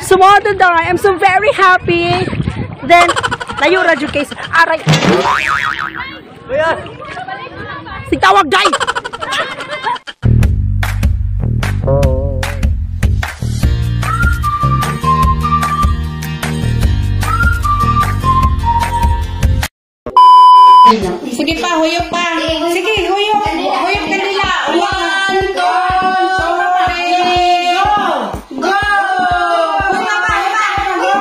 Sumada day, I'm so very happy. Then, layo ra jud kay aray. Sig tawag day. Sige pa, huyok pa. Sige, huyok. Huyok kanila. 1, 2, 3, go! Go! Huyok pa, huyok. Go!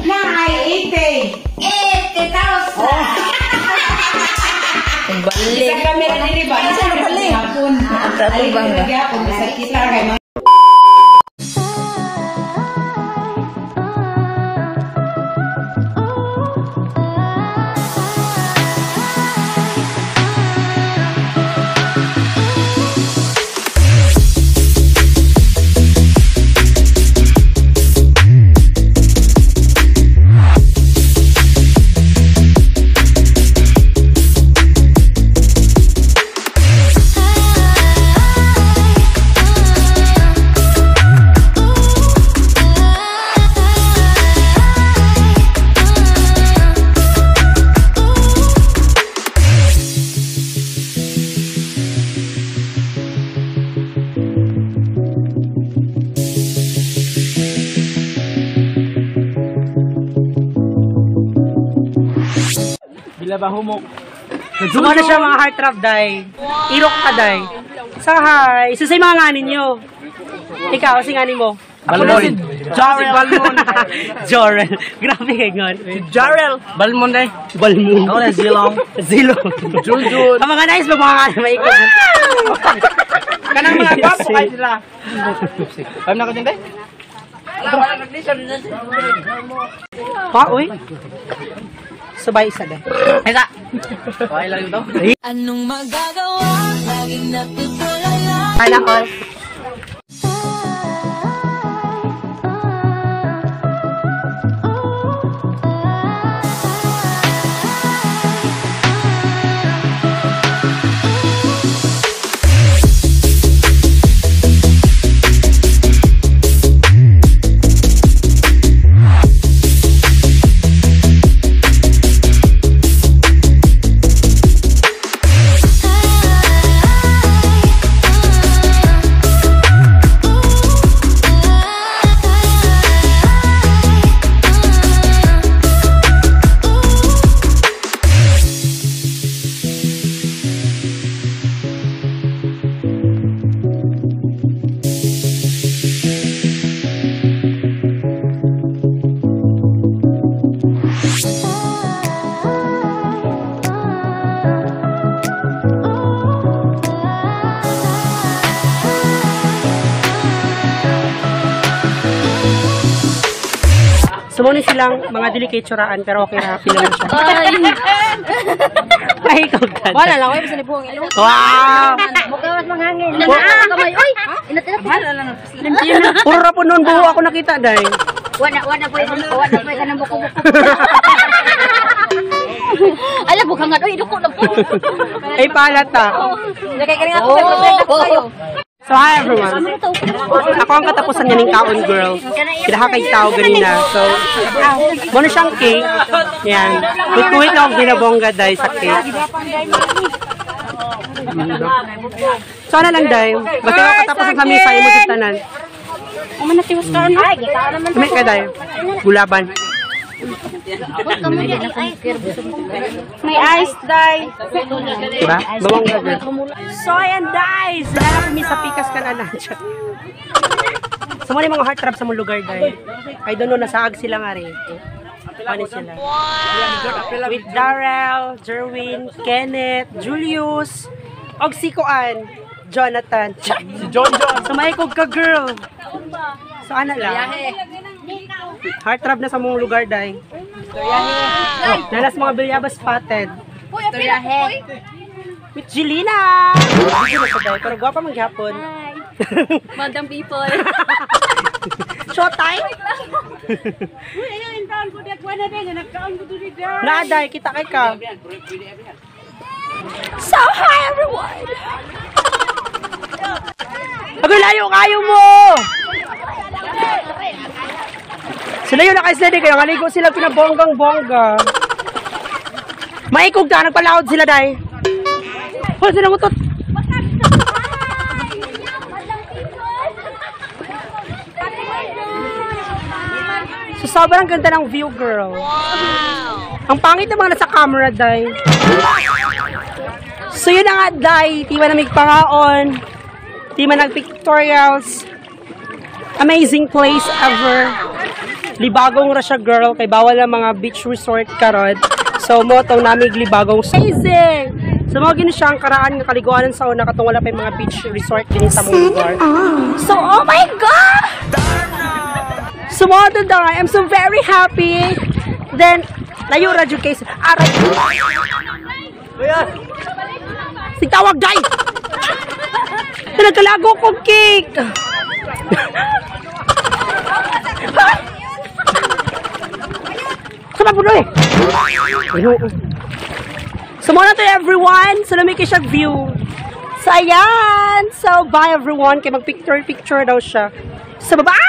Na ay 80. 80,000. Balik. Sa camera diri ba? Sa balik. Hapon. Balik. Sa kita kay Humok. Sumana siya mga heart trap, day. Irok ka, day. Sa hi. So, sa mga nganin nyo. Ikaw, si nganin mo. Balmon. Jarel. Balmon. Jarel. Grabe kay ngon. Jarel. Balmon, day. Balmon. Ako na, Zilong. Zilong. Junjun. Ang mga nice ba mga nganin? Maikot. Kanang mga gwapo kayo sila. Alam na ko din, day? Pa, uy. Sabay isa din. Isa! Okay lang ito. Anong magagawa? Laging natutulala. Sana all. Sumuni silang mga delicate tsuraan pero okay na, happy naman siya. Ay, ikaw ganda. Wala lang, ay, basta nibuang ilong. Wow! Mukha mas manghangin. Kamay, oy! Inat-inat. Puro ra po noon buho ako nakita, day. Wala, wala po yung, wala po yung kanang buko-buko. Ala, bukhangan. Oy, iduko na po. Ay, palata. Oh. So, hi everyone. Ako ang katapusan niya ng kaon, girl. Kilaha kay tao ganina. So, muna siyang cake. Yan. Kukuit na akong ginabongga, day, sa cake. So, ano lang, day? Basta ako katapusan sa misa, imo sa tanan. Ay, kita naman. May ka, day. Gulaban. May ice, day. Diba? Bawang girl. So, ayan, guys. Lala kami sa pikas ka na na. So, muna yung mga heart trap sa mong lugar, day. I don't know, nasaag sila nga rin. Paano sila? With Darrell, Jerwin, Kenneth, Julius, og si Kuan, Jonathan. Si John John. So, maikog ka, girl. So, ano lang? Heart trap na sa mong lugar, day. Nalas mga bilyaba spotted. With Jelina! Pero gwapa man gihapon. Madam people. Showtime? Naaday, kita kay ka. So hi everyone. Layo kayo mo! Sila yun na kayo sila di kayo. Ngaligo sila pinabonggang-bongga. Maikog ta, nagpalaod sila day. Hoy, sila ngutot. So, sobrang ganda ng view, girl. Ang pangit ng mga nasa camera, day. So, yun na nga, day. Di ba na may pangaon. Di man nag-pictorials. Amazing place ever. Libagong ra siya, girl. Kay bawal ang mga beach resort karon. So, mo tong namig Libagong. Amazing! So, mga gini siya ang karaan nga kaliguanan sa una katong wala pa yung mga beach resort din sa mong lugar. So, oh my God! So, mga day, I'm so very happy. Then, layo ra jud kay aray. Sigtawag, day! Nagkalago kong cake! Sama po eh! So, muna to everyone! So, lamig siya view. So, ayan! So, bye everyone! Kay mag-picture-picture daw siya. So, bye-bye!